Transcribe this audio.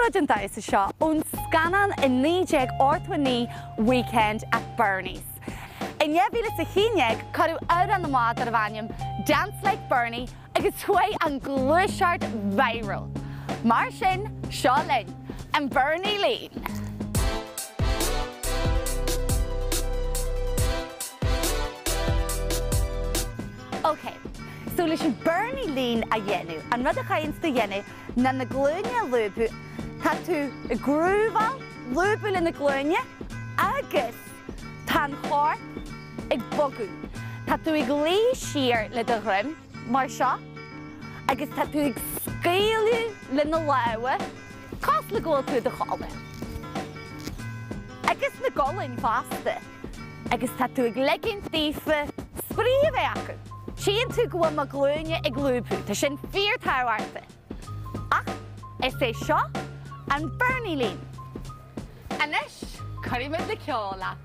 Inspioráid an damhsa seo ón scannán i 1989 Weekend at Bernie's. In 2011 cuireadh amhrán amach darbh ainm Dance Like Bernie agus chuaigh an ghluaiseacht viral. Mar sin, seo linn, an Bernie Lean! Ok, so leis an Bernie Lean a dhéanamh, an rud a chaitheann tú a dhéanamh ná na glúine a lúbadh, tá tú ag grúbháil, lúbadh le na glúine agus tá an chorp ag bogadh. Tá tú ag luí siar le do dhroim, mar seo, agus tá tú ag scaoileadh le na lámha, cosúil le go bhfuil tú i do chodladh. Agus na gualainn fosta. Agus tá tú ag ligint daofa spraoi a bheith acu. Tchíonn tú go bhfuil mo ghlúine ag lúbadh, tá sin fíor-tábhachtach. Ach is é seo an Bernie Lean. Anois, cuirfimid le ceol é.